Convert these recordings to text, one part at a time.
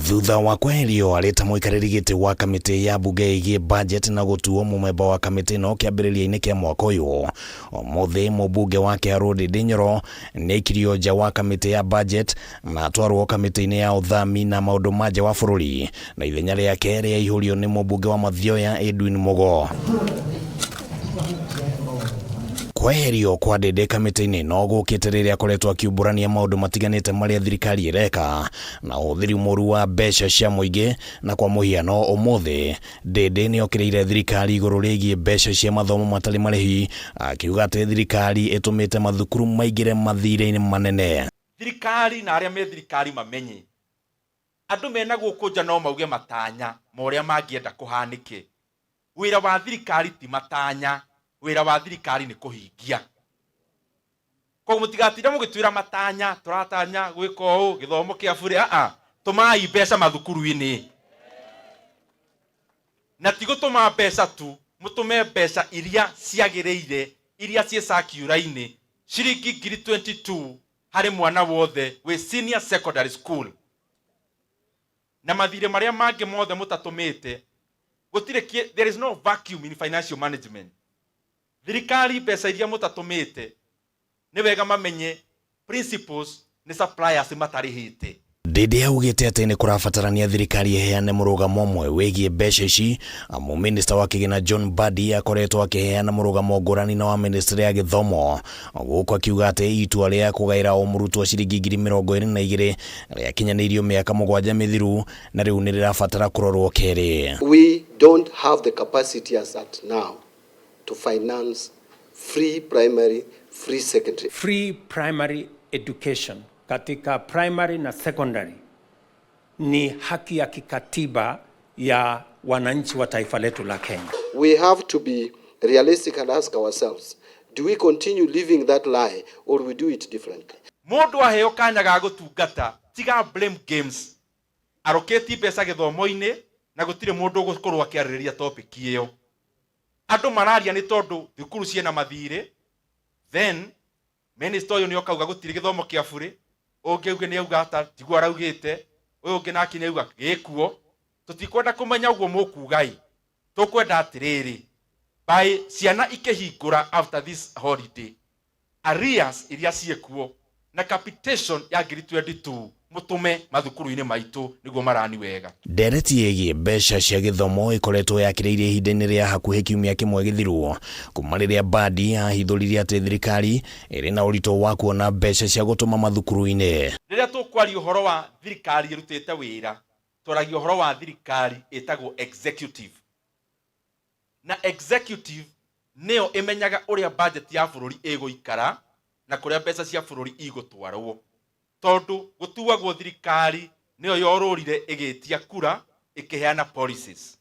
Thutha wa kweherio arĩ ta mũikarĩri gĩtĩ wa kamĩtĩ ya mbunge ĩgiĩ budget na gũtuo mũmemba wa kamĩtĩ ĩno kĩambĩrĩria-inĩ kĩa mwaka ũyũ, ũmũthĩ mũmbunge wa Kĩharũ Ndindi Nyoro nĩaikirio nja wa kamĩtĩ ya budget na atwarwo kamĩtĩ-inĩ ya ũthami na maũndũ ma nja wa bũrũri, na ithenya rĩake rĩaihũrio nĩ mũmbunge wa Mathioya Edwin Mugo. Kweherio kwa Ndindi kamĩtĩ-inĩ no gũkĩte rĩrĩa akoretwo akiumbũrania maũndũ matiganĩte marĩa thirikari ĩreka na ũhũthĩri mũru wa mbeca cia mũingĩ, na kwa mũhiano ũmũthĩ Ndindi nĩokĩrĩire thirikari igũrũ rĩgiĩ mbeca cia mathomo matarĩ marĩhi, akiuga atĩ thirikari ĩtũmĩte mathukuru maingĩre mathirĩ-inĩ manene. Thirikari na arĩa me thirikari mamenye andũ mena gũkũ nja no mauge matanya ma ũrĩa mangĩenda kũhanĩke. Wĩra wa thirikari ti matanya, wĩra wa thirikari nĩ kũhingia. Koguo mũtigatinde mũgĩtwĩra matanya, tũratanya gwĩka ũũ, gĩthomo kĩa bure, aa, tũmai mbeca mathukuru-inĩ. Na ti gũtũma mbeca tu, mũtũme mbeca iria ciagĩrĩire, iria ciĩ circular-inĩ, ciringi 22,000 harĩ mwana wothe wĩ senior secondary school. Na mathirĩ marĩa mangĩ mothe mũtatũmĩte, gũtirĩ, there is no vacuum in financial management. Thirikari mbeca iria mũtatũmĩte, nĩ wega mamenye principles nĩ suppliers matarĩhĩte. Ndindi augĩte atĩ nĩ kũrabatarania thirikari ĩheane mũrũgamo ũmwe wĩgiĩ mbeca ici, amu minista wa kĩgĩna John Mbadi akoretwo akĩheana mũrũgamo ngũrani na wa ministry ya gĩthomo, gũkũ akiuga atĩ itua rĩa kũgaĩra o mũrutwo ciringi 22,000 rĩakinyanĩirio mĩaka 7 mĩthiru na rĩu nĩ rĩrabatara kũrorwo kerĩ. We don't have the capacity as at now to finance free primary, free secondary. Free primary education katika primary na secondary ni haki ya kikatiba ya wananchi wa taifa letu la Kenya. We have to be realistic and ask ourselves, do we continue living that lie or we do it differently? Mundu aheo kanya ga gũtungata, tiga blame games. Aroketi mbeca gĩthomo-inĩ na gũtirĩ mũndũ ũgũkorwo akĩarĩrĩria topic ĩyo. Andũ mararia nĩ tondũ thukuru ciĩna mathirĩ, then minister ũyũ nĩ okauga gũtirĩ gĩthomo kĩa bure, ũngĩ auge nĩ auga ata tiguo araugĩte, ũyũ ũngĩ nake nĩ auga gĩkuo. Tũtikwenda kũmenya ũguo mũkuga ĩ, tũkwenda atĩrĩrĩ, by ciana ikĩhingũra after this holiday, arrears iria ciĩkuo na capitation ya 22,000 mũtũme mathukuru-inĩ maitũ nĩguo marani wega. Ndereti ĩgiĩ mbeca cia gĩthomo ĩkoretwo yakĩrĩirie ihinda-inĩ rĩa hakuhĩ kiumia kĩmwe gĩthiru, kuma rĩrĩa Mbadi ahithũririe atĩ thirikari ĩrĩ na ũritũ wa kuona mbeca cia gũtũma mathukuru-inĩ. Rĩrĩa tũkwaria ũhoro wa thirikari ĩrutĩte wĩra, twaragia ũhoro wa thirikari ĩtagwo executive. Na executive nĩyo ĩmenyaga ũrĩa budget ya bũrũri ĩgũikara na kũrĩa mbeca cia bũrũri igũtwarwo. Tondũ gũtuagwo thirikari nĩyo yorũrire ĩgĩtia kura ĩkĩheana policies.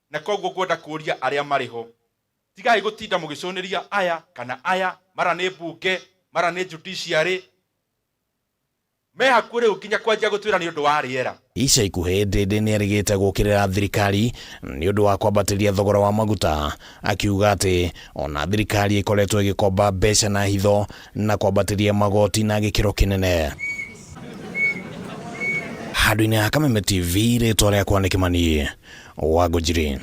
Na koguo ngwenda kũria arĩa marĩ ho, tigai gũtinda mũgĩcũnĩria aya kana aya, mara nĩ mbunge, mara nĩ judiciary, me hakuhĩ rĩu nginya kwanjia gũtwĩra nĩ ũndũ wa rĩera. Ica ikuhĩ Ndindi nĩerĩgĩte gũkĩrĩra thirikari nĩ ũndũ wa kwambatĩria thogora wa maguta, akiuga atĩ ona thirikari ĩkoretwo ĩgĩkomba mbeca na hitho na kwambatĩria magoti na gĩkĩro kĩnene. Handũ-inĩ ha Kameme TV, rĩtwa rĩakwa nĩ Kĩmani wa Ngũnjiri.